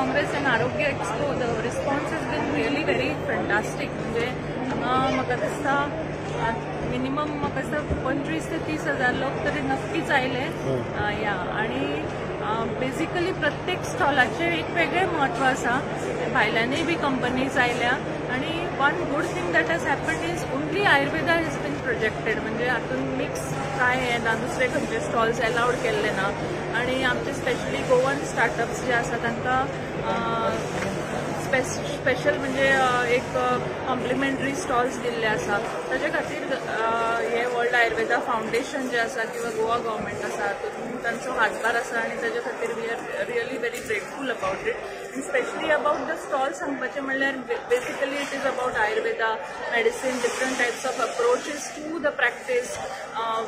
Congress and Arogya Expo, the response has been really very fantastic. म्हणजे हांगा म्हाका दिसता मिनिमम म्हाका दिसता 25 ते 30 हजार लोक तरी नक्कीच आयले. या, आणि बेसिकली प्रत्येक स्टॉलाचें एक वेगळें म्हत्व आसा. भायल्यानूय बी कंपनीज आयल्या आणि one good thing that has happened is only Ayurveda has been projected. म्हणजे हातून मिक्स काय हें ना, दुसरे खंयचे स्टॉल्स अलाउड केल्ले ना. आणि आमचे स्पेशली गोवन स्टार्टअप्स जे आसा, तांकां स्पेशल म्हणजे एक कॉम्प्लिमेंटरी स्टॉल्स दिल्ले आसा. ताजे खातीर हे वर्ल्ड आयुर्वेदा फावंडेशन जे आसा किंवा गोवा गव्हर्मेंट आसा, तातूंत तांचो हातभार आसा आणि ताजे खातीर we are really very grateful about it. And specially about the stall सांगपाचें म्हणल्यार, basically it is about Ayurveda medicine, different types of approaches to the practice,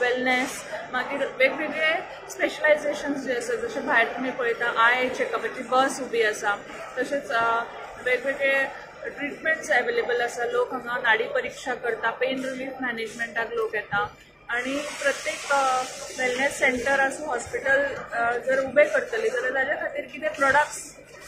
wellness. मागीर वेगवेगळे स्पेशलायझेशन्स जे आसा, जशें भायर तुमी पळयता I चेकअपाची बस उबी आसा, तशेंच वेगवेगळे ट्रिटमेंट्स अवेलेबल आसा. लोक हांगा नाडी परिक्षा करता, पेन रिलीफ मॅनेजमेंटाक लोक येता आणि प्रत्येक वेलनेस सेंटर आसूं, हॉस्पिटल जर उबें करतली जाल्यार ताज्या खातीर कितें प्रोडक्ट्स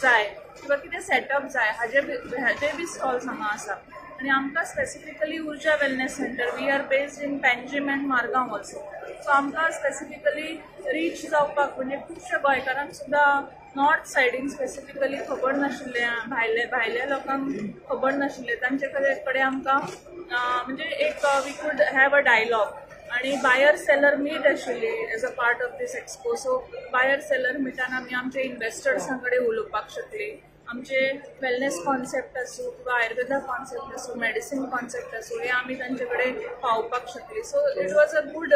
जाय किंवा कितें सेटअप जाय, हाजे बी स्टॉल्स हांगा आसा. आणि आमकां specifically Urja wellness centre, we are based in Panjim and Margao also, so आमकां स्पेसिफिकली रीच जावपाक, म्हणजे खुबश्या गोंयकारांक सुद्दां नॉर्थ सायडीन स्पेसिफिकली खबर नाशिल्लें, भायले भायल्या लोकांक खबर नाशिल्लें, तांचे कडेन आमकां म्हणजे एक we could have a dialogue. आणि बायर सेलर मीट आशिल्ली as a part of this expo. So buyer seller मिटान आमी आमच्या इन्वेस्टर्सां कडेन उलोवपाक शकली. आमचे वेलनेस कॉन्सेप्ट आसूं किंवा आयुर्वेदा कॉन्सेप्ट आसूं, मेडिसीन कॉन्सेप्ट आसूं, हे आमी तांचे कडेन पावोवपाक शकली. So it was a good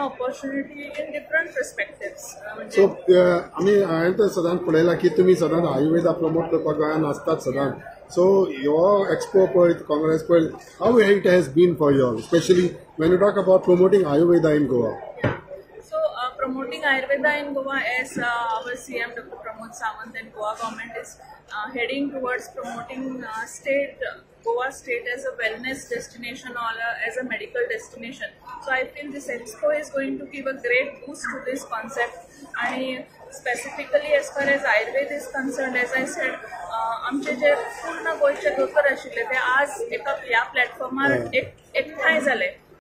opportunity in different perspectives म्हणजे सो आमी, हांवें तर सदांच पळयलां की तुमी सदांच आयुर्वेदा प्रमोट करपाक गोंयान आसतात सदांच. सो हो एक्सपो पळय, काँग्रेस पळय, how it has been for you, specially when you talk about promoting Ayurveda in Goa? So, promoting Ayurveda in Goa, as our CM Dr. Pramod Sawant and Goa government is heading towards promoting state Goa state as a wellness destination or as a medical destination. So, I feel this expo is going to give a great boost to this concept. And specifically as far as Ayurveda is concerned, as I said, आमचे जे पूर्ण गोंयचे दोतोर आशिल्ले ते आज एका ह्या प्लॅटफॉर्मार एक एकठांय जाले.